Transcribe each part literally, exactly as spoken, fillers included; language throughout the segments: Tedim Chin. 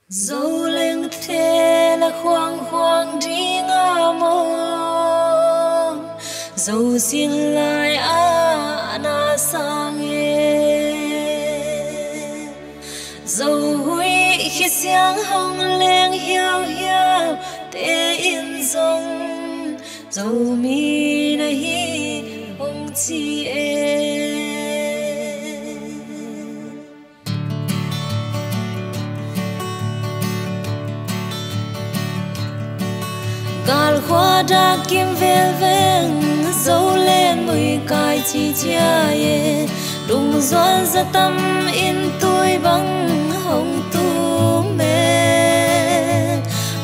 Zo lengthe la khuangkhuang ding a mawng, zo sin lai-ah na sang e. Zo huih khisiang hong leng hiauhiau te in zong, Zomi na hi hong ci e. Galkhua dak kim velveng, Zolen muikai ci ciai e. Lungzuan zatam in tui bang hong tum e.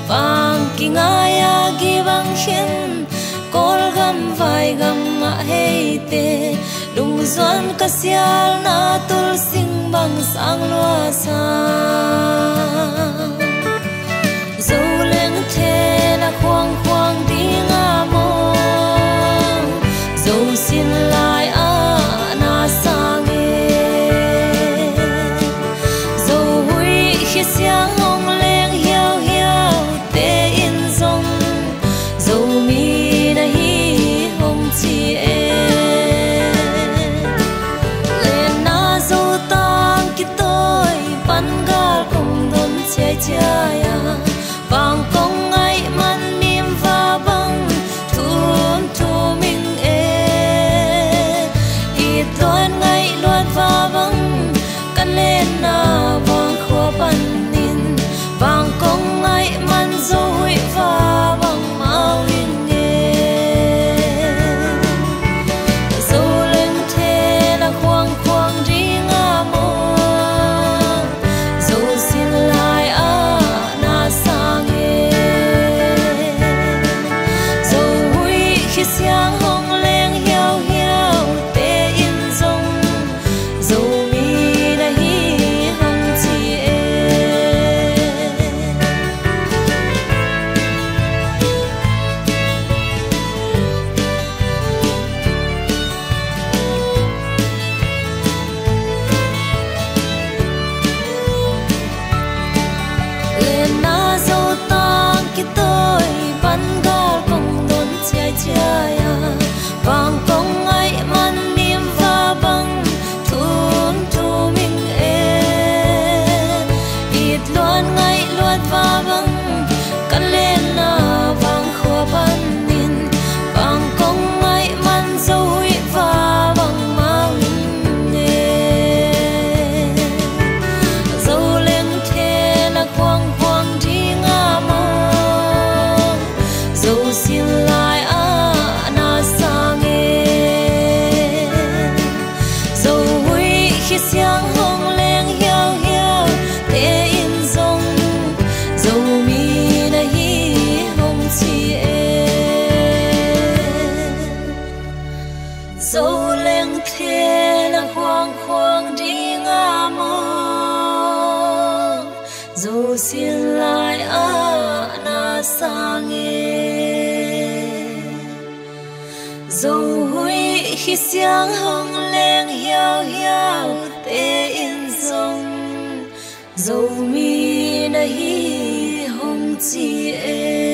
Vang kingai a gi bang khen, Kawlgam vaigam ah heite. Lungzuan ka sialna tul sing bang sang lua sa. Zo lengthe la khuangkhuang ding a mawng, zo sin lai-ah na sang e. Zo huih khisiang hong leng hiauhiau te in zong, Zomi na hi hong ci e. Lenna Zotang kitawi pan gal kong don ciaiciai a, vang kong ngaih man mim va bang thum thum ing e. It luat ngaih luat va bang ka lenna vang khua panin, vang kong ngaih man zo huih va bang mau ing e. Zo lengthe la khuangkhuang ding a mawng, zo sin lai-ah na sang e. Zo huih khisiang hong leng hiauhiau te in zong, Zomi na hi hong ci e. Lenna Zotang kitawi pan gal kong don ciaiciai a, vang kong ngaih man mim va bang thum thum ing e. It luat ngaih luat va bang ka lenna vang khua panin, vang kong ngaih man zo huih va bang mau ing e. Zo lengthe la khuangkhuang ding a mawng, zo sin lai-ah na sang e. Zo huih khisiang hong leng hiauhiau te in zong, Zomi na hi hong ci e. Zo lengthe la khuangkhuang ding a mawng, zo sin lai-ah na sang e. Zo huih khisiang hong leng hiauhiau te in zong, Zomi na hi hong ci e.